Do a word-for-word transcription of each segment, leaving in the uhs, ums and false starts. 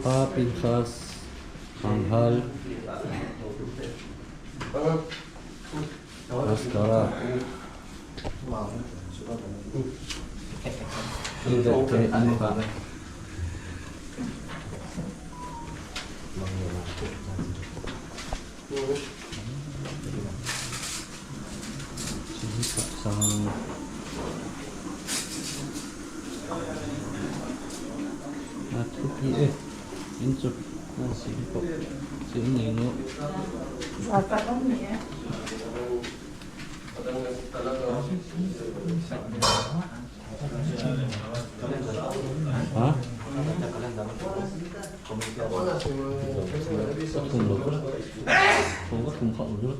Pa Pinchas, Hanghal, Haskara. Ida te anu ka. Sini ka sang. Atu pi eh. Inchuk. Nasi ko. Sini no. Ha? Thum lo. Thum ko thum kha lo.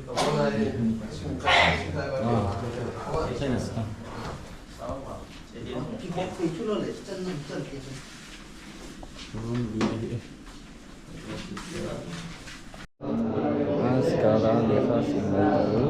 Ah. Sai na sa. Sekarang dia kasih tahu.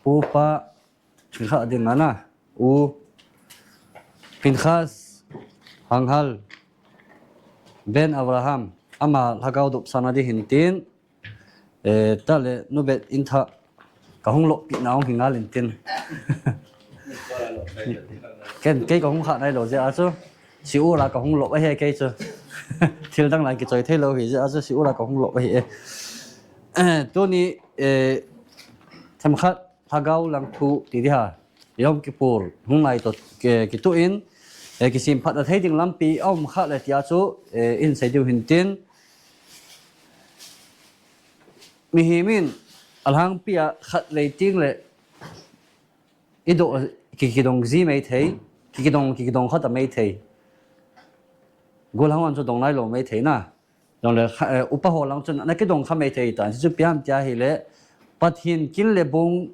Pupa, Pinchas ding ana, u Pinchas, Hanghal, Ben Abraham, ama lhagao dopsang na di hintin, eh, tale nu Bet in tha, kahung lo pi na hung hingal hintin. Ken, kei kahung kha nai lo je achu, si u la kahung lo ahi kei chu. Thil dang la kichoi thei lo hi je achu, si u la kahung lo ahi e. Eh, tuni, eh, themkhat, Lhagao lang thu ti di ha. Yom Kippur, hung lai to, eh, kitu in, eh, kisim phat na thei ding lampi, a um kha le tia chu, eh, in sei diu hintin. Mihem in, alhangpi a khat vei ting le, i do, ki, kidong ji mai thei, ki, kidong, ki, kidong khat a mai thei. Gol hang an chu dong lai lo mai thei na. Dong le, kha, eh, upa ho lang chun, na kidong kha mai thei ta, chu piam tia hi le, Pathen kin le bung,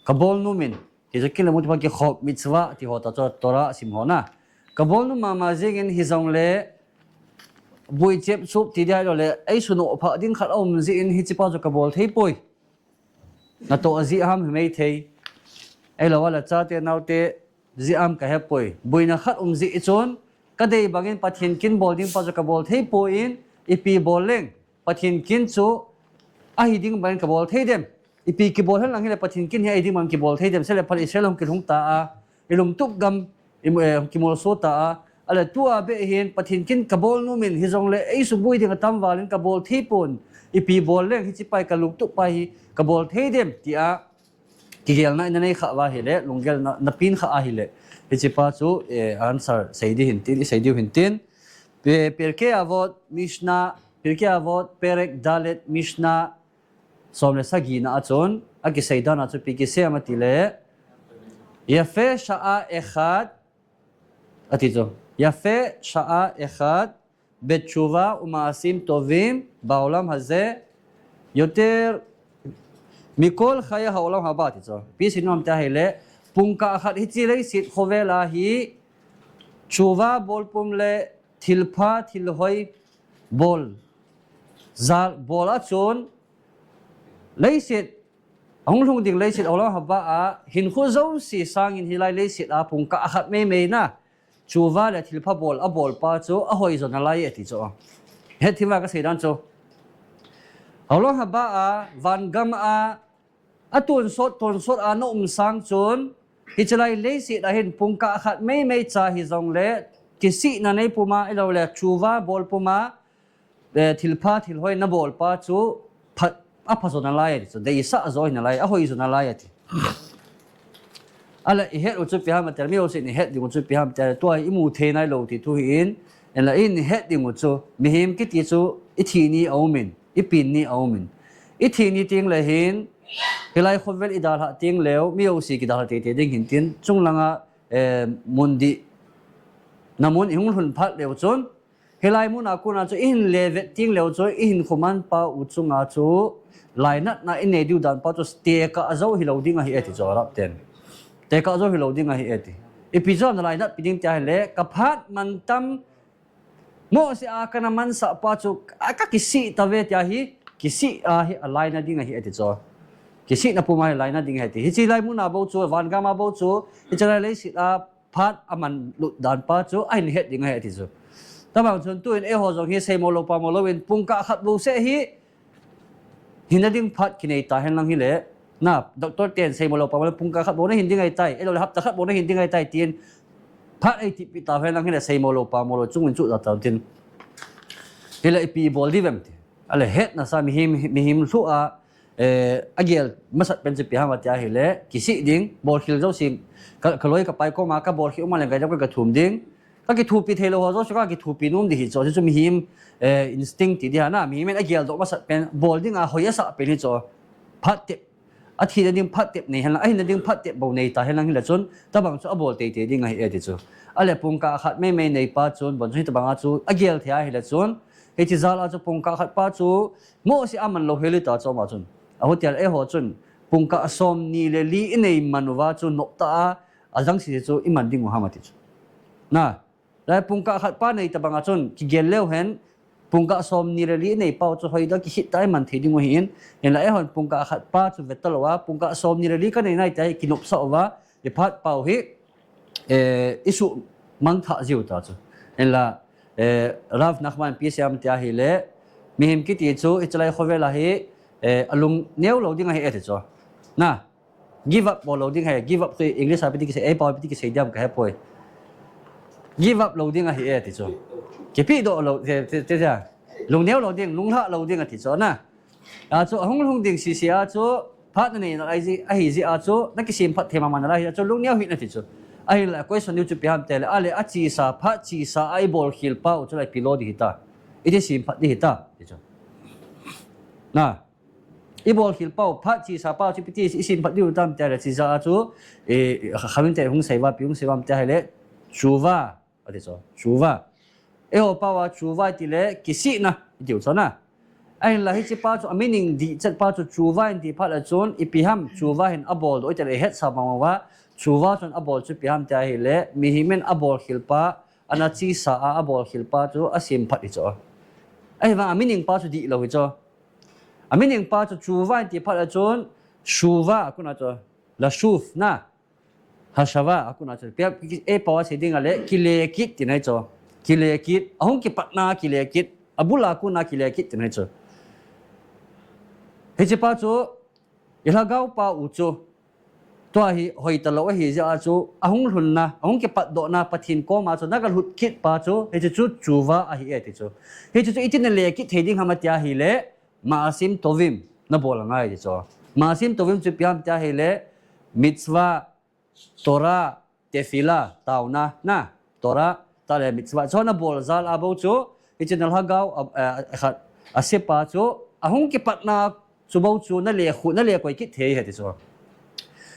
ka bol nu min, hi chu kin le bung ti pa ki khop mitzvah, ti ho ta chu Torah sim ho na. Ka bol nu mama jing in hi jong le, bui chep chup ti dia lo le, ei su no pha ding khat a um ji in hi chi pa chu ka bol thei poi. Na to a ji ham hi mai thei. Ei lo wa la cha te nau te, ji am ka he poi. Buina khat um ji i chun, ka dei bangin Pathen kin bol ding pa chu ka bol thei poi in, ipi bol leng. Pathen kin chu, ahi ding bangin ka bol thei dem. Ipi kibol hen lang hi le Pathen kin hi ahi ding bangin kibol thei dem. Se le phat Israel hung kilhung ta a, i lum tup gam, i mu-, eh, kimol so ta a. A le tu a be hin Pathen kin ka bol nu min hi jong le ei su bui ding a tam val in ka bol thei pon. Ipi bol leng hi chi pai ka lum tup pai hi ka bol thei dem ti a. Kigelna i na nei kha va hi le, lunggel na, na pin kha a hi le. Hi chi pa chu, eh, answer sei di hin tin, i sei diu hin tin. Pe-, Pirkei Avot, Mishnah, Pirkei Avot, Perek Dalet, Mishnah, som le sagi na a chun, a kisei dan a chu pi kisei ma ti le. Yafe sha'a echat, a ti chu. Yafe sha'a echat, בתשובה ומעשים טובים בעולם הזה יותר מכל חיי העולם הבא, ti chu. Pi si nom ta hi le, pungkah khat hi chi leiset khovel a hi, tshuva bol pum le thilpha, thilhoi bol. Zal bol a chun, leiset, a hung lhung ding leiset, olam haba a, hinkho jouse sangin hilai leiset a pungkah khat mai mai na, tshuva le thilpha bol, a bol pa chu, a hoi jo nalai e ti chu. Het thim va ka sei dan chu. Olam haba a, van gam a, a tonsot, tonsot a na um sang chun, hichelai leiset a hin pungkah khat mai mai cha hi jong le, kisihna nei pum a, i lo le tshuva bol pum a, eh, thilpha, thilhoi na bol pa chu pha, a pha jo nalai a ti chu, deisah jo hi nalai, a hoi jo nalai a ti. A le i het u chu ipi ham a ti le, mi ho sin i het ding u chu ipi ham a ti le, tua i mu thei nai lo ti thu hi in, en la in i het ding u chu, mihem kiti chu i thi ni a um in, i pin ni a um in. I thi ni ting le hin, hilai khovel i dalha ting leu, mi ho si kidalha teitei ding hin tin, chung langa, eh, mun dih, namun ihung lhun phat leu chun, hilai muna kona chu ihin le vet ting leu chu, ihin khuman pa u chunga chu lainatna inei diu dan pa chu tekah jou hilou ding ahi e ti chu Arab ten. Tekah jou hilou ding ahi e ti. Ipi jeh a nalainatpi ding tia ahile, kaphat mantam Mose a kana mansah pa chu, a, kakisih tave tia hi, kisih a hi alaina ding ahi e ti chu. Kisihna puma hi laina ding ahi ti. Hiche lai muna bou chu, vangam a bou chu, hiche lai leiset a phat aman lut dan pa chu, ahin het ding ahi ti chu. Tabang chun tuin eiho jong hi seimo lou pamo louvin, pungkah khat bou seh hi, hina ding phat kinei ta henlang hile, na, doctor ten seimo lou pamo lou, pungkah khat bou nahin ding ahitai, eiloule hapta khat bou nahin ding ahitai tin, phat eitippi ta henlang hile, seimo lou pamo lou chungin chu jat tauvin tin. Hile ipi bol diuvem ti. Ahile hetna sa mihem, mihem lhu a, eh, agel masat pen chu ipi ham tia ahile, kisih ding, bolkhel jouse, ka, kaloi kapai koma, kabolkhel um a le ngaidam kathum ding, kakithopi theilou ho jouse kakithopi nom ding hi chu, chu mihem, eh, instinct ti ding ahi na, mihem in ageldoh masat pen, bol dinga hoi asah pen hi chu, phat tep, athina ding phat tep nei henlang, ahina ding phat tep bou nei ta henlang hile chun, tabang chu abol teitei ding ahi e ti chu. Ahile pungkah khat meimei nei pa chun, bon chu hitabanga chu agel thei ahile chun, hiche jal a chu pungkah khat pa chu Mose a man lou hel ta chu ama chun. Ahile eiho chun, pungkah somni le li inei man uva chu noptah a, ajang sese chu iman ding u ham ati chu. Na, lai pungkah khat pa nei tabanga chun, kigel leu hen, pungkah somni le li inei pau chu hoitah a kihit tah a iman thei ding u ahin, hinla eihon pungkah khat pa chu vetalou a, pungkah somni le li kanei nai tia hi kinopsah uva, iphat pau hi, eh, isuhmang thah jiu ta chu. Hinla, eh, Rav Nachman ipi asei em tia ahile, mihem kiti chu, hiche lai khovel a hi, eh, alung neo lou ding ahi e ti chu. Na, give up bol lou ding ahi, give up chu English a ipi ti kisei, eipao ipi ti kisei diam kahepoi. Give up lou ding ahi e ti chu. Kipehdoh lou, te, te, te, te. Lungneo lou ding, lunglhah lou ding ati chu na. Achu ahung lhung ding sese a chu, phat nanei nalai ji, ahi jeh a chu, nakisemphat thei mama nalai ahi a chu, lungneo hih in ati chu. Ahinla question diu chu ipi ham tile, ahile achesa, phat chesa a ibolkhel pau chu la ipi lo ding hita. Iti semphat ding hita, ti chu. Na, ibolkhel pau, phat chesa pau chu ipi ti isemphat diu tam tile, chesa a chu, eh, Chachamim te hung sei uva, ipi hung sei uvam tia ahile, tshuva, ati chu, tshuva. Eiho pau a tshuva itile, kisihna, itiu chu na. Ahinla hiche pa chu, a meaning dihchet pa chu, tshuva in ti phat le chun, ipi ham, tshuva hin aboldoh itile, ihetsah mama uva, tshuva chun abol chu ipi ham tia ahile, mihem in abolkhel pa, ana chesa a, abolkhel pa chu, asemphat hi chu. Ahivang, a meaning pa chu dihlou hi chu. A meaning pa chu, tshuva in ti phat le chun, shuva, akona chu, lashuv na. Hashava, akona chu. Pia, eipao a sei ding ahile, kile kit tina hi chu. Kile kit, ahung kipatna kile kit, abul a kona kile kit tina hi chu. Hiche pa chu, ilhagao pa u chu, tua hi hoitalou ahi jeh a chu, ahung lhunna, ahung kipatdohna, Pathen koma chu, nagalhut kit pa chu, hiche chu tshuva ahi e ti chu. Hiche chu iti nale kit thei ding ham tia ahile, Maasim Tovim nabol angai ti chu. Maasim Tovim chu ipi ham tia ahile, mitzvah, Torah, tefillah, taona, na, Torah, tale mitzvah. Chu nabol jal a bou chu, hiche nalhagao, a, a, a, khat, ase pa chu, ahung kipatna chu bou chu, nale khu, nale koi kit thei ahi ti chu.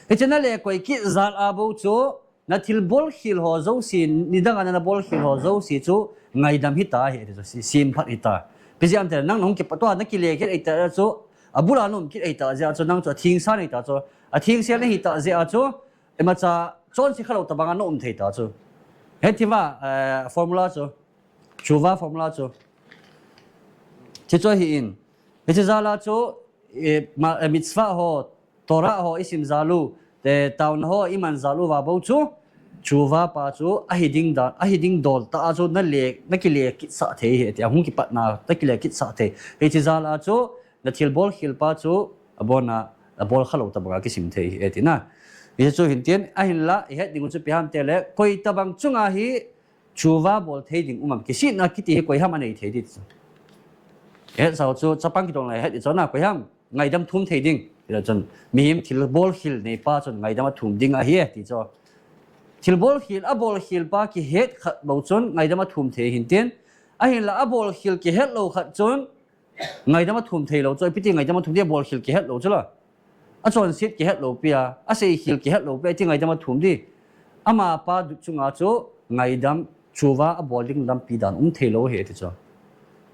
Hiche nale koi kit jal a bou chu, nathilbolkhel ho jouse, nidang a nanabolkhel ho jouse chu, ngaidam hita ahi ti chu, se, semphat hita. Ipi jeh ham tile, nang nahung kipat, tua nakile kit ahitah jeh a chu, abul a naum kit ahitah jeh a chu, nang chu athengsa nahita chu, athengsel nahitah jeh a chu, imacha chonse khalou tobanga naum thei ta chu. Hetthiva, eh, formula chu, tshuva formula chu. Hiche chu ahin. Hiche jal a chu, eh, ma, eh, mitzvah ho, Torah ho isim jal u, te taona ho iman jal uva bou chu, tshuva pa chu, ahi ding dan, ahi ding dol tah a chu, nale, nakile kitsah thei ahi ti, ahung kipatna, nakile kitsah thei. Hiche jal a chu, nathilbolkhel pa chu, abona, abolkhalou tobanga kisim thei ahi tina. Hiche chu hin tin, ahinla, ihet ding u chu ipi ham tile, koi tobang chunga hi, tshuva bol thei ding um am, kisihna kiti hi koi ham anei thei ding chu. Ihetsau chu, chapang kidong lai het ding chu na, koi ham ngaidam thum thei ding. Hila chun, mihem thilbolkhel nei pa chun ngaidam athum ding ahi e ti chu. Thilbolkhel, abolkhel pa kihet khat bou chun ngaidam athum thei ahin tin. Ahinla abolkhel kihet lou khat chun, ngaidam athum theilou chu, ipi ti ngaidam athum ding, abolkhel kihet lou chu la. Achonset kihet lou pi a, aseikhel kihet lou pi a, iti ngaidam athum ding. Amapa chunga chu ngaidam tshuva abol ding lampi dan um thei lou ahi ti chu.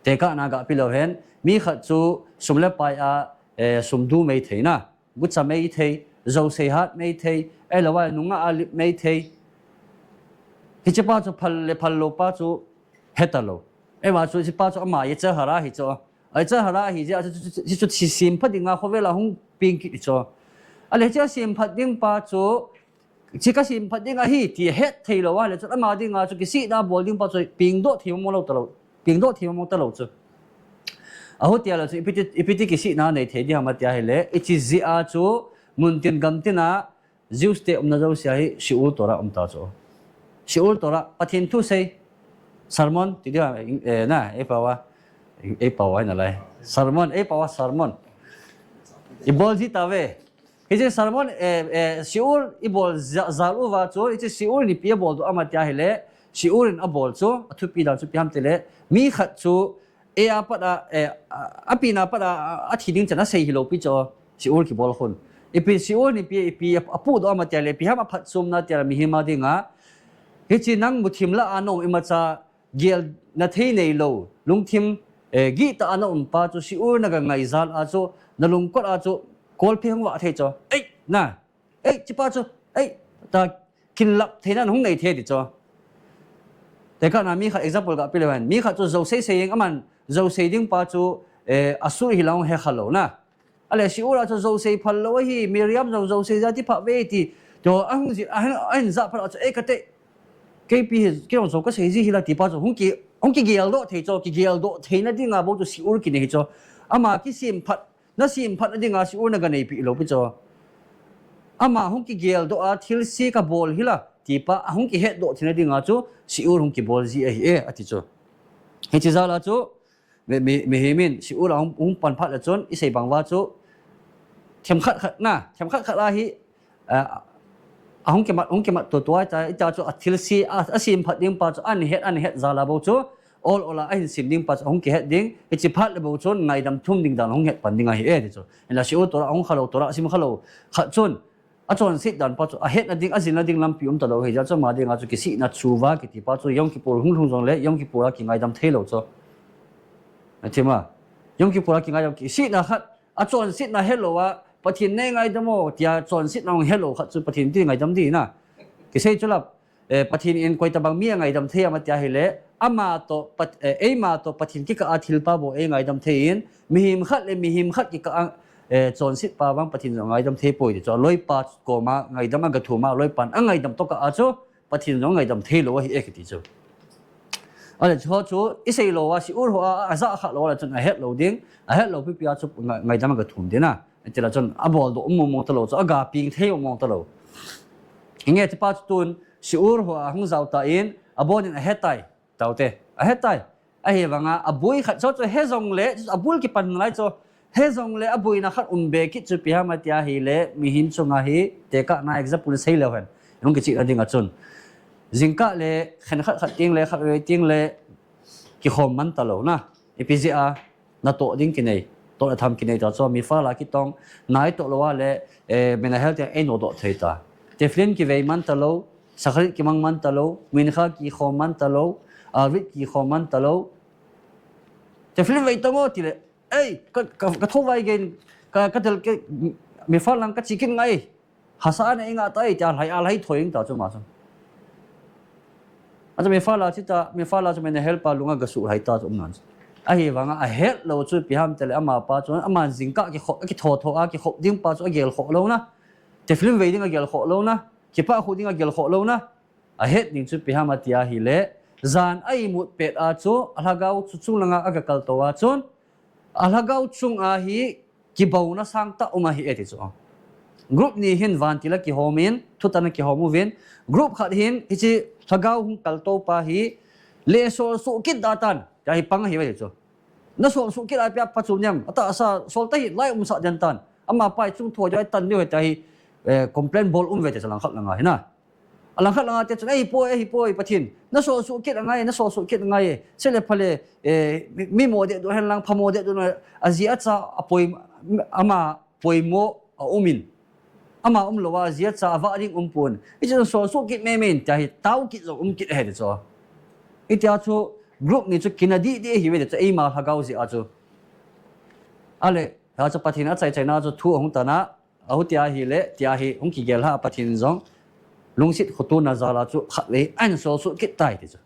Tekahna gah pe leu hen, mi khat chu sum le pai a, eh, sum du mei thei na, gucha mei thei, jousei hat mei thei, ahilou a nungah a lip mei thei. Hiche pa chu phal le phal lou pa chu heta lou. Ahivang chu hiche pa chu ama yetzer hara hi chu. Yetzer hara hi jeh a chu, chu, chu, chu, chu semphat dinga khovel a hung peng kit hi chu. Ahile hiche semphat ding pa chu, hiche ka semphat ding ahi ti het thei lou a le chun ama dinga chu kisihna bol ding pa chu pengdoh thei mong lou talou, pengdoh thei mong talou chu. Ahutia le chu ipi ti, ipi ti kisihna nei thei ding ham ati ahile, hiche jeh a chu muntin gamtin a Jews te umna jouse a hi shiur Torah um ta chu. Shiur Torah, Pathen thu sei, sermon ti ding ham, eh, na, ei pao a, ei pao a hi nalai. Sermon, ei pao a, sermon. Ibol ji tauve. Hiche sermon, eh, eh, shiur ibol ja-, jal uva chu, hiche shiur in ipi abol doh ham ati ahile, shiur in abol chu, athupi dan chu ipi ham tile, mi khat chu, eh, apat a, eh, a, apen apat a, a, athi ding chan asei hilou pi chu, shiur kibol khun. Ipi shiur in ipi, ipi apudoh ham ati ahile, ipi ham aphatchomna ti ahile mihem a dinga. Hiche nang muthim lah a na um imacha, gelna thei neilou, lungthim, eh, gihtah a na um pa chu shiur na ga ngai jal a chu, na lungkot a chu, kolphe hung vah thei chu. Ei, na, ei, hiche pa chu, ei, ta kinlap theina hung nei thei ti chu. Tekahna mi khat example gah pe leu hen, mi khat chu jousei sei jeng, aman jousei ding pa chu, eh, asur hilou hung hekha lou na. Ahile shiur a chu jousei phal lou ahi, Miriam jong jousei jati pha ve ti. Chu ahung ji, ahin, ahin jah phat a chu, ei kate, keipi hi, kei jong jou kasei ji hila ti pa chu, hung ki, hung kigeldoh thei chu, kigeldoh theina dinga bou chu shiur kinei hi chu. Ama kisemphat, na semphatna dinga shiur na ga neipi lou pi chu. Ama hung kigeldoh a thilse kabol hila ti pa, ahung kihetdoh theina dinga chu, shiur hung kibol ji ahi e, ati chu. Hiche jal a chu, mi, mi, mihem in, shiur a hung, hung pan phat le chun, isei bang uva chu, themkhat khat na, themkhat khat a hi, a, ahung kimat, hung kimat tua tua, ita, ita chu athilse, a, asemphat ding pa chu, ahin het, ahin het jal a bou chu, ol ol a, ahin sem ding pa chu, ahung kihet ding, hiche phat le bou chun, ngaidam thum ding dan, hung het pan ding ahi e, ti chu. Hinla shiur Torah, ahung khalou, Torah sim khalou, khat chun, achonset dan pa chu, ahetna ding, ajilna ding lampi um talou, hijeh chun ama dinga chu, kisihna tshuva kiti pa chu, Yom Kippur hung lhung jongle, Yom Kippur a kingaidam thei lou chu. Athi ma. Yom Kippur a kingaidam, kisihna khat, achonsetna helou a, Pathen nei ngaidam o, tia chonsetna hung helou khat chu Pathen ti ngaidam di na. Kisei chu la, eh, Pathen in koi tabang mi angaidam thei ham ati ahile, ama toh, Pat-, eh, eima toh Pathen kikah a thilpha bou eingaidam thei in, mihem khat le mihem khat kikah a, eh, chonset pa vang Pathen jong ngaidam thei poi ti chu, aloipa koma ngaidam agathum a, aloipan angaidam tokah a chu, Pathen jong ngaidam thei lou ahi e kiti chu. Ahile chu ho chu, isei lou a, shiur ho a, ajah kha lou a le chun ahet lou ding, ahet lou pipi a chu nga-, ngaidam agathum ding na. Hiti la chun, abol doh um mong mong talou chu, aga peng thei mong mong talou. Hinge ti pa chu tun, shiur ho a hung jao tan, abon in ahetai, taute, ahetai. Ahivanga, aboi khat chu chu he jongle, abul kipan nalai chu, he jongle aboina khat um be kit chu ipi ham ati ahile, mihem chunga hi, tekahna example sei leu hen. Hung kichihna dinga chun. Jingkah le, khenkhat khat teng le, khat vei teng le, kikhom man talou na. Ipi jeh a, natoh ding kinei. Toh le tham kinei ta chu, mifal a kitong, nai toh lou a le, eh, menahel te einodoh thei ta. Tefillin kivei man talou, shacharit kimang man talou, mincha kikhom man talou, arvit kikhom man talou. Tefillin vei tang o tile, ei, ka, ka, ka tho vai gen, ka, ka del ke, mifal lang kache kit ngai. Hasa ana inga tai, tia lhai, alhai thoi ing ta chu ma chu. Achu mifal a chu ta, mifal a chu menahel pa lunga gasuh lhai ta chu um nan chu. Ahivanga ahet lou chu ipi ham tile ama pa chu, aman jingkah kikhop, kitho tho a kikhop ding pa chu agel khoh lou na. Tefillin vei ding agel khoh lou na. Kipah khu ding agel khoh lou na. Ahet ding chu ipi ham ati ahile. Jan a imut pet a chu, alhagao chu chung langa aga kal to a chun. Alhagao chunga hi kibouna sangtah um ahi e ti chu. Group ni hin vantil a kihom in, thutan a kihom uvin, group khat hin hiche lhagao hung kaltou pa hi le sol suh kit da tan, tia hi pang ahi ve ti chu. Na sol suh kit a pia pha chu niam, atahsa sol ta hi lai umsah den tan. Ama pa hi chung thua jo ai tan diu he tia hi, eh, complain bol um ve ti chu langkhat langa hi na. Alangkhat langa te chun, "Ei, poi, ei, poi, Pathen. Na sol suh kit angai, na sol suh kit angai. Sele phale, eh, mi, mi mo de du hen lang, pha mo de du na, aji acha, apoi, ama poimo a umin. Ama umlou a, aji acha, avah ding umpon. Hichun sol suh kit memen, tia hi tao kit jong um kit ahi ti chu." Hitia chu group ni chu kina didi ahi ve ti chu eima lhagao jeh a chu. Ale, hichu Pathen achaichaina chu thu ahung tana, ahutia ahile, tia hi hung kigel lha a Pathen jong lungset khotona jal a chu khatvei ahin solsuh kit tai ti chu.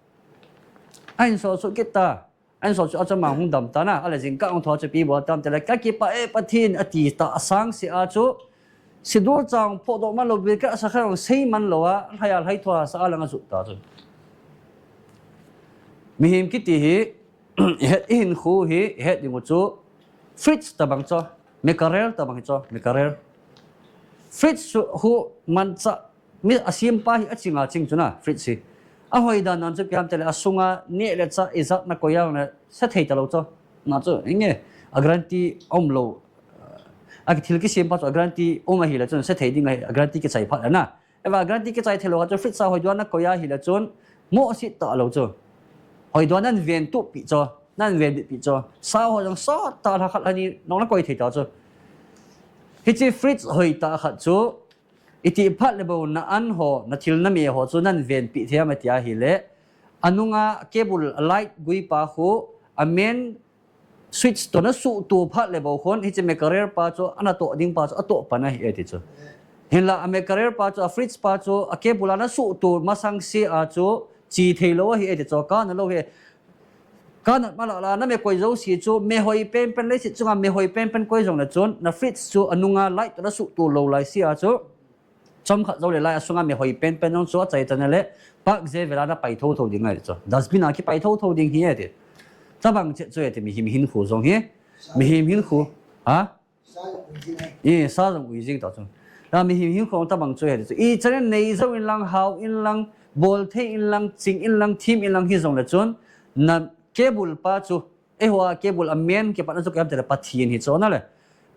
Ahin solsuh kit ta. Ahin solsuh a chu ama hung dam tan a, ale jingkah hung thou chu ipi bol tam tile, kakipah e Pathen ati ta asang se a chu, sidur chang phodoh man lou, birkat asa kha jong sei man lou a, lhai a lhai thou a sa a lang ajot ta chu. Mihem kiti hi, ihet, ihinkho hi, ihet ding u chu, fridge tabang chu, mackerel tabang hi chu, mackerel. Fridge chu hu mancha, mi asempa hi achinga ching chu na, fridge hi. Ahoi dan dan chu ipi ham tile, asunga neh le chah ijat nakoi a le, se thei talou chu. Na chu, inge, a guarantee umlou. A thil kisempa chu a guarantee um ahile chun, se thei ding ahi, a guarantee kichai phat le na. Eva guarantee kichai theilou kha chu fridge a hoi dan a nakoi ahile chun, moh aset talou chu. Hoi dan a nahin ventup pi chu, nahin venbit pi chu. Sa ho jong sot tah lha khat lha ni, nong nakoi thei ta chu. Hiche fridge hoi tah khat chu, iti phat le bou na an ho, nathil name ho chu nahin venpeh thei am ati ahile, anunga cable a light gui pa khu, a main switch toh nasuhto phat le bou khun, hiche mackerel pa chu, anatoh ding pa chu, atoh pan ahi e ti chu. Hinla a mackerel pa chu, a fridge pa chu, a cable a nasuhto masang se a chu, che theilou ahi e ti chu, kana lou hi. Kanat ma lah lah, name koi jouse chu, me hoi penpen leiset chunga me hoi penpen koi jongle chun, na fridge chu, anunga light toh nasuhto lou lai se a chu, chomkhat jou le lai asunga me hoi penpen jong chu achai chan le, pak je vela napai thouthou ding ahi chu. Dustbin a kipai thouthou ding hi e ti. Tabang chet chu e ti, mihem hinkho jong hi. Mihem hinkho. Ha? I, sa jong ui jing ta chu. Na mihem hinkho tabang chu e ti chu. Ichan nei jou in lang, hao in lang, bol thei in lang, ching in lang, them in lang hi jongle chun, na cable pa chu, eiho a cable a main kipatna chu ipi ham tile Pathen hi chu na le.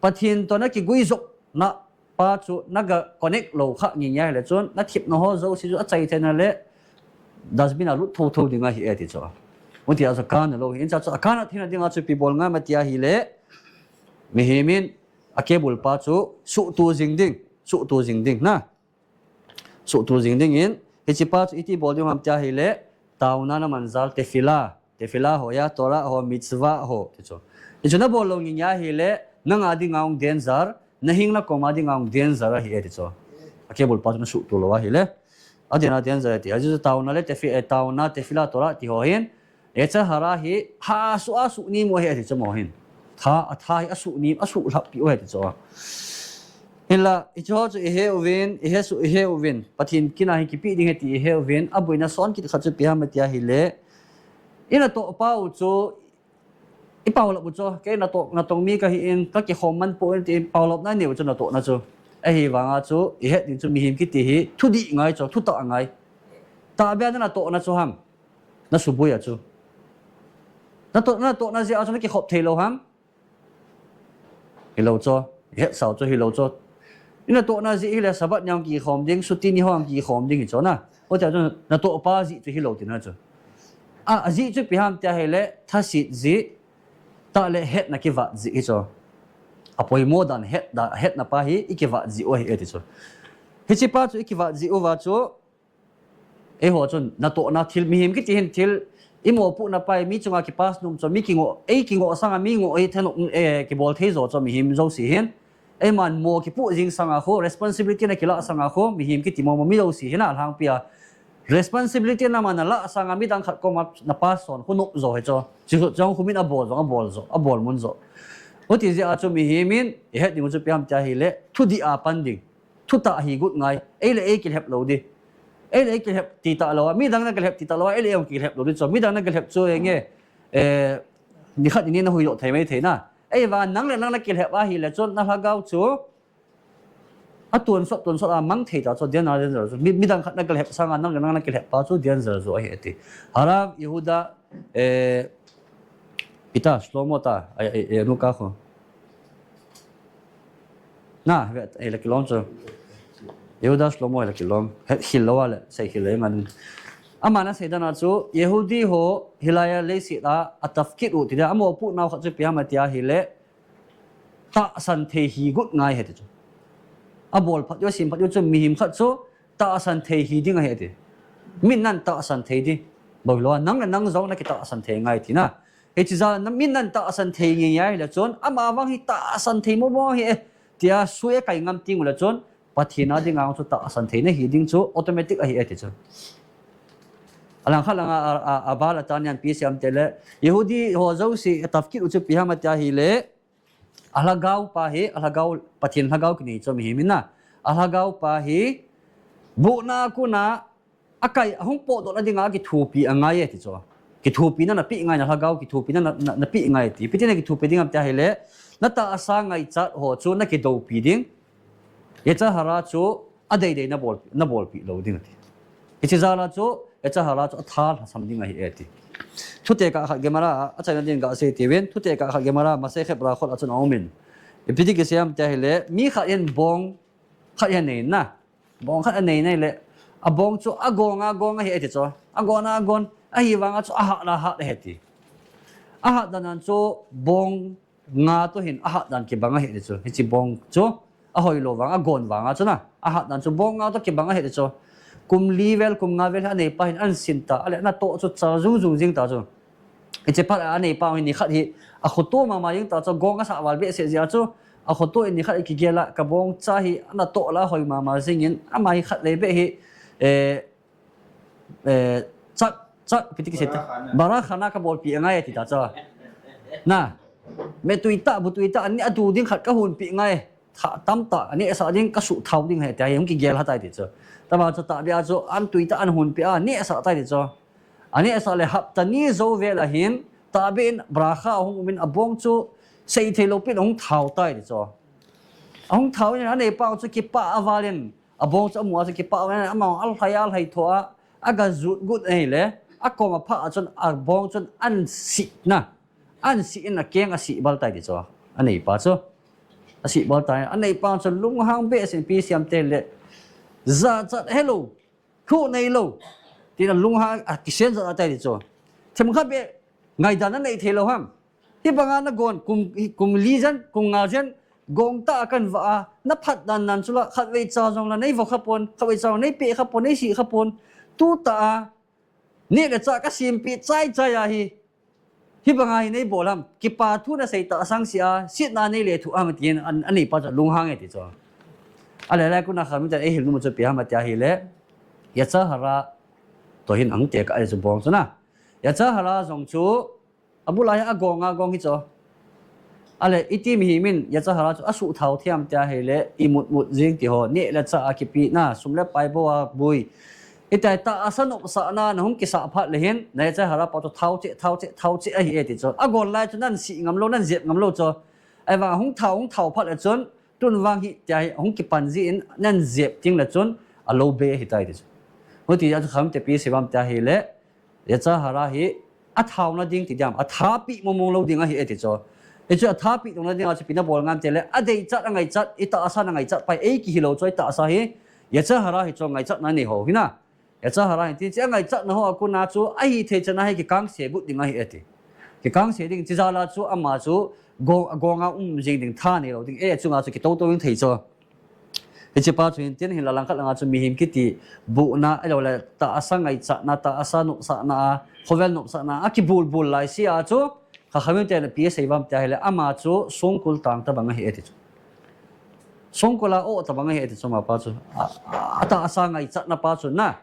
Pathen toh nakigui jopna pa chu naga connect lou kha ngingia hile chun, nathepna ho jouse chu achai theina le, dustbin a lut thouthou ding ahi e ti chu. Hutia chu kana lou hi, hiche chu akana theina dinga chu ipi bol ngai am ati ahile, mihem in a cable pa chu suhto jing ding, suhto jing ding na. Suhto jing dingin, hiche pa chu iti bol ding ham tia ahile, taona naman jal, tefillah, tefillah ho a, Torah ho, mitzvah ho, ti chu. Hichu nabol lou ngingia ahile, nanga dinga jong danger, nahinna koma dinga jong danger ahi e ti chu. A cable pa chu nasuhto lou ahile, adinga danger ti. Ajeh chu taona le tefi-, eh, taona, tefillah, Torah ti ho hin, Yetzer hara hi, ha suh a suh ni mo hi ati chu mo hin. Tha, atha hi asuh ni, asuh lhap pi u hi ati chu. Hinla, hiche ho chu ihe uvin, ihe suh ihe uvin. Pathen kin a hi kipe ding ahi ti ihe uvin. Aboina son kit khat chu ipi ham ati ahile, inatoh pa u chu, ipaolap u chu, kei natoh, natong mi kahi in, kakikhom man poi in ti paolapna nei u chu natohna chu. Ahivanga chu, ihet ding chu mihem kiti hi, thudih ngai chu, thutah ngai. Tahbeh a natohna chu ham. Nasuboi a chu. Natoh, natohna jeh a chu nakikhop thei lou ham? Hilou chu. Hetsau chu hilou chu. Inatohna jeh hile Sabbath ni a kikhom ding, suti ni ho a kikhom ding hi chu na. Otia chu natoh pa jeh chu hilou tina chu. A, ajeh chu ipi ham tia hile, thaset jeh, tah le hetna kivat jeh hi chu. Apoimo dan het, dan hetna pa hi, ikivat jeh u ahi e ti chu. Hiche pa chu ikivat jeh uva chu, Eiho chun natohna thil, mihem kiti hin thil, imopohna pa hi mi chunga kipass nom chu, mi kingoh, ei kingoh sanga mi ngoh hi thenop, eh, kibol thei jo chu mihem jouse hin. Eiman mo kipoh jing sanga khu, responsibility nakilah sanga khu, mihem kiti mo mo mi jouse hin alhangpi a. Responsibility naman nalah sanga midang khat koma napass son khu nop jo hi chu. Chuchu chang khu min abol jo, abol jo, abol mun jo. Huti jeh a chu mihem in, ihet ding u chu ipi ham tia hile, thudih a pan ding. Thutah hi got ngai, ei le ei kilhep lou di. Ei le ei kilhep ti talou a, midang na kilhep ti talou a, ei le ei kilhep lou di chu. Midang na kilhep chu enge, eh, nikhat nini nahui lou thei mai thei na. Ahivang nang le nang nakilhep ahile chun nalhagao chu atonsot, tonsot a mang thei ta chu, danger, danger chu. Mi, midang khat nakilhep sanga nang le nang nakilhep pa chu danger chu ahi ati. Harav Yehuda, eh, Peter, Shlomo ta, eh, eh, eh, nu ka khu. Na, ve, eh, la kilom chu. Yehuda Shlomo la kilom. He, hil lou a le, sei hil le man. Aman asei dan a chu, Yehudi ho, hilai a leiset a, atafkit u ti dia, amopohnau khat chu ipi ham tia hile, tahsan thei hi got ngai ahi ti chu. Abol phat u, asim phat u chu mihem khat chu, tahsan thei hi ding ahi ati. Min nan tahsan thei di. Boi lou a, nang le nang jong nakitahsan thei ngai tina. Hiche jeh a min natahsan thei ngai ngai le chun, ama vang hi tahsan thei mo mo hi e, tia sui akai ngam teng ule chun, Pathen a dinga chu tahsan thei nahi ding chu automatic ahi e ti chu. Alangkhat langa a, a, a bal a tanian pi siam te le, Yehudi ho jouse a tafkit u chu ipi ham atia ahile, a lhagao pa hi, a lhagao, Pathen lhagao kinei chu mihem in na. A lhagao pa hi, buhna a kona, akai, ahung potdoh na dinga kithopi angai e ti chu. Kithopi na napeh ngai, na lhagao kithopi na, na, na, napeh ngai ti. Ipi ti na kithopi ding ham tia ahile, natahsa ngaichat ho chu nakidoupi ding. Yetzer hara chu adeidei nabol, nabolpi lou ding ati. Hiche jeh a chu, Yetzer hara chu atha lhasam ding ahi e ti. Thutekah khat Gemara a, achaina din gasei tivin, thutekah khat Gemara, Masechet Berachot a chun aumin. Ipi ti kisei ham tia ahile, mi khat in bong khat hi anei na. Bong khat anei nai le, abong chu agong agong ahi e ti chu. Agong agong, ahivanga chu ahat la hat ahi ti. Ahat dan dan chu bong nga toh hin ahat dan kibang ahi ti chu. Hiche bong chu ahoi lou vang, agong vanga chu na. Ahat dan chu bong nga toh kibang ahi ti chu. Kum li vel, kum nga vel anei pa hin ahin sin ta. Ale natoh chu chal jung jung jing ta chu. Hiche phat a anei pa hin nikhat hi akhoto mama jing ta chu, gong asah val behseh jeh a chu. Akhoto in nikhat hi kigel a, kabong cha hi natoh la hoi mama jing in, ama hi khat le beh hi, eh, eh, chak, chak, ipi ti kisei ta. Bara khana. Bara khana kabolpi angai ti ta chu. Na, metui tah, butui tah, ani adu ding khat kahonpi ngai. Tha, tamtah, anehsah ding, kasuh thao ding ahi tia hi, hung kigel ha tai ti chu. Tama chu tahbeh a chu, an tui tah, an honpi a, anehsah tai ti chu. Anehsah le hapta ni jou vel a hin, tahbeh in bracha ahung um in abong chu, seithei lou pin ahung thao tai ti chu. Ahung thao in anei pa chu kipah a val in, abong chu amu a chu kipah a val in, ama alhai alhai tho a, aga jut gut nei le, akom a phah a chun, abong chun an sih na. An sih in akeng asih bal tai ti chu. Anei pa chu. Asih bal tai. Anei pa chu lunghang behseh in ipi siam te le. Jachat helou. Thu nei lou. Tina lunghang a kisen jat tai ti chu. Themkhat beh ngaidan nanei thei lou ham. Hibanga nagong kum, kum li jen, kum nga jen, gong tah a kanva a, naphat dan dan chu la, khatvei cha jong la, neivo kha pon, khatvei cha jong neipeh kha pon, neisih kha pon. Tutah a, neh le chah kasempi chai chai ahi. Hibanga hi neibol ham, kipa thu nasei tah sang sih a, setna neile thu ham tin, an, anei pa chu lunghang e ti chu. Ale lai kona kha mi ta eihil nom chu ipi ham tia ahile, Yetzer hara toh hin ahung tekah ahi chu bong chu na. Yetzer hara jong chu, abul a hi agong agong hi chu. Ale, iti mihem in, Yetzer hara chu asuh thao thei ham tia ahile, imut mut jing ti ho, neh le chah a kipehna, sum le pai bou a boi. Hitia tahsa nopsahna, nahung kisah phat le hin, na Yetzer hara pa chu thao cheh, thao cheh, thao cheh ahi e ti chu. Agol lai chu nan sih ngam lou, nan jep ngam lou chu. Ahivang hung thao, hung thao phat le chun, tun vang hi, tia hi, hung kipan jin, nan jep teng le chun, alou be ahi tai ti chu. Hiti a chu khamte ipi sei ham tia ahile, Yetzer hara hi athaona ding ti diam, athapi mong mong lou ding ahi e ti chu. Hichu athapi tona dinga chu ipi nabol ngam ti le, adeichat, angaichat, itahsa nangaichat pai, eiki hilou chu itahsa hi, Yetzer hara hi chu ngaichatna nei ho hi na. Yetzer hara hi ti chu angaichatna ho a kona chu, ahithei chan a hi kikangse got ding ahi e ti. Kikangse ding, hiche jal a chu ama chu gong, gong a um jing ding, tha neilou ding, e chunga chu kitou tou ding thei chu. Hiche pa chu hin tin, hinla langkhat langa chu mihem kiti buhna, ahilou le tahsa ngaichatna, tahsa nopsahna a, khovel nopsahna a, kibul bul lai sih a chu, kha khamil te na ipi asei ham tia ahile, ama chu songkul tang tabang ahi e ti chu. Songkul a o tabang ahi e ti chu ama pa chu. A, a, atahsa ngaichatna pa chu na.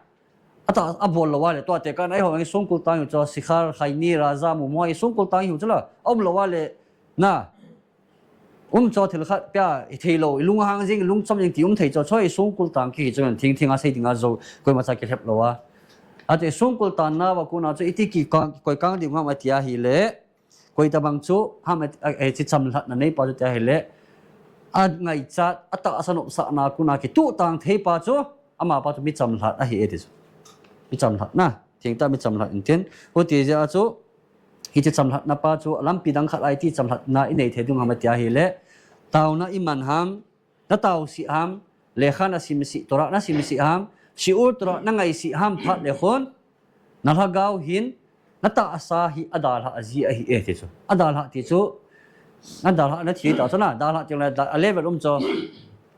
Atah, abol lou a le, tua tekah na eiho hi songkul tang hi chu, Sikhar, Khaini, Raja, Mumo, hi songkul tang hi chu la. Aum lou a le, na. Um chu thil khat pia, ithei lou, ilunghang jing, ilungchom jing ti um thei chu, chu hi songkul tang kihi chu, thing thing a sei ding a jou, koima cha kilhep lou a. Ati songkul tang na va kona chu, iti kikoi kang ding ham tia ahile, koi tabang chu, ham a, a, a, hiche chamlhatna nei pa chu tia ahile, angaichat, atahsa nopsahna kona kituh tang thei pa chu, ama pa chu mi chamlhat ahi e ti chu. Mi chamlhat na, thengtah mi chamlhat in tin. Hiti jeh a chu, hiche chamlhatna pa chu, lampi dang khat a iti chamlhatna inei thei ding ham tia ahile, taona iman ham, natao sih ham, lekha nasim sih, Torah nasim sih ham, shiur Torah nangai sih ham phat le khun, na lhagao hin, natahsa hi adalhah ji ahi e ti chu. Adalhah ti chu, nadalhah nathi ta chu na, dalhah ti le, da, a level um chu.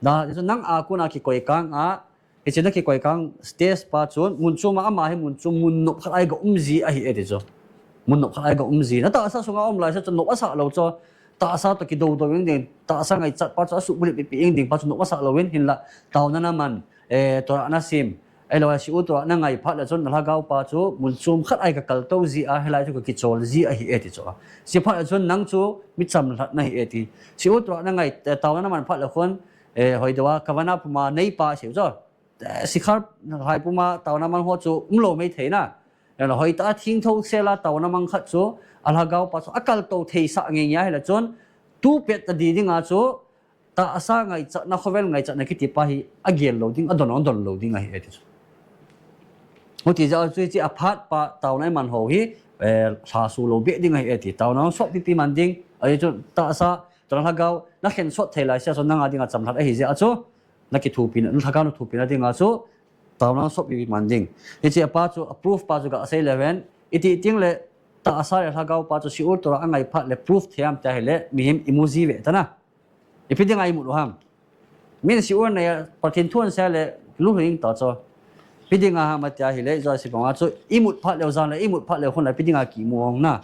Dalhah ti chu, nang a kona kikoi kang a, Hiche na kikoi kang stage pa chu, mun chom a ama hi mun chom mun nop khat a ga um ji ahi e ti chu. Mun nop khat a ga um ji. Na tahsa sunga um lai sa chu nop asah lou chu. Tahsa toh kidou dou ing ding, tahsa ngaichat pa chu asuh bulhit pi pi ing ding pa chu nop asah lou in hinlah, taona na man, eh, Torah na sim. Ahilou, shiur Torah na ngai phat le chun na lhagao pa chu mun chom khat a ga kaltou ji a, hilai chu ga kichol ji ahi e ti chu. Hiche phat le chun nang chu mi chamlhat na hi e ti. Shiur Torah na ngai, eh, taona na man phat le khun, eh, hoidou a, kavana puma nei pa seiu chu. Eh, sikhar hai puma taona man ho chu umlou mei thei na. Ahilou, hoitah a thingthou sel a taona man khat chu, a lhagao pa chu akaltou thei sah nge nge ahile chun, tu pet ta di ding a chu, tahsa ngaichat na, khovel ngaichat na kiti pa hi agel lou ding, adon, adon lou ding ahi e ti chu. Huti jeh a chu hiche aphat pa taona iman ho hi, eh, lhasu lou beh ding ahi e ti. Taona sop pi pi man ding, ahi chu tahsa, Torah lhagao, na khen sot thei lai sia chu nang a ding a chamlhat ahi jeh a chu, na kithopi na, na lhagao na thopi na ding a chu, taona sop pi pi man ding. Hiche apa chu, a proof pa chu ga sei le ven, iti ting le, tahsa le lhagao pa chu shiur Torah a ngai phat le proof thei am ti ahile, mihem i mu ji ve ta na. Ipi ding a i mut u ham. Min shiur nei a, Pathen thu an sei le, lu hing ta chu. Ipi ding a ham ati ahile, i jo si bang a chu, i mut phat le jan le, i mut phat le khun le, ipi ding a kimu ong na.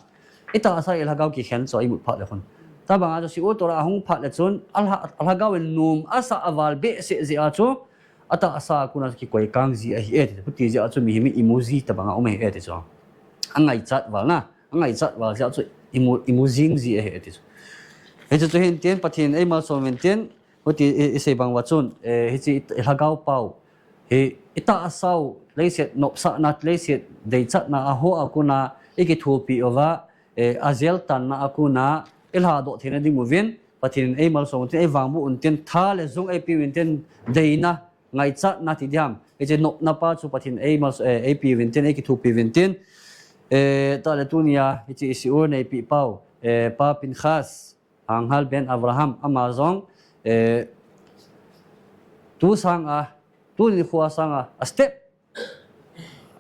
I tahsa i lhagao kikhen chu, i mut phat le khun. Tabang a chu, shiur Torah a hung phat le chun, a lha-, a lhagao in nom asah a val behseh jeh a chu, a tahsa a kon a kikoi kang ji ahi e ti. Huti jeh a chu, mihem i mu ji tabang a um ahi e ti chu. A ngaichat val na. A ngaichat val jeh a chu i mu, i mu jing ji ahi e ti chu. Hiche chu hin tin Pathen in ei malsom in tin, huti i, i sei bang uva chun, eh, hiche i, i lhagao pau. Hi, i tahsa u, leiset nopsahna, leiset deichatna a ho a kon a, i kithopi uva, eh, a jel tanna a kon a, i lhadoh theina ding uvin, Pathen in ei malsom un tin, ei vangboh un tin, tha le jung ei pe uvin tin, deina, ngaichatna ti diham. Hiche nopna pa chu Pathen ei mal, eh, ei pe uvin tin, ei kithopi uvin tin. Eh, tah le tunia, hiche i shiur neipi pau, eh, Pa Pinchas, Hanghal ben Avraham, ama jong, eh, tu sang a, tuni khoa sang a, a step,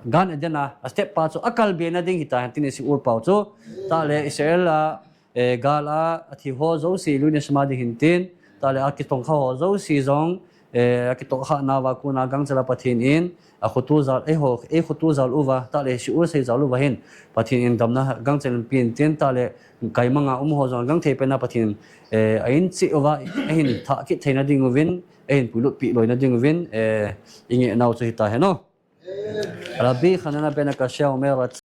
Gan Eden a, a step pa chu akal be na ding hita hen tin i shiur pau chu. Tah le Israel a, eh, gal a, a thi ho jouse, Le'ilui Nishma ding hin tin. Tah le a kitongkha ho jouse jong, eh, a kitongkha nauva kon a gangchel a Pathen in, a khoto jal, ei ho, ei khoto jal uva, tah le shiur sei jal uva hin, Pathen in damna gangchel in pe in tin, tah le kaimang a um ho jong gangthei pen a Pathen, eh, a in cheh uva, a hin thah kit theina ding uvin, a hin puilut pi loina ding uvin, eh, i ngeh nau chu hita hen o. Rabbi Hanania ben Akashia omer,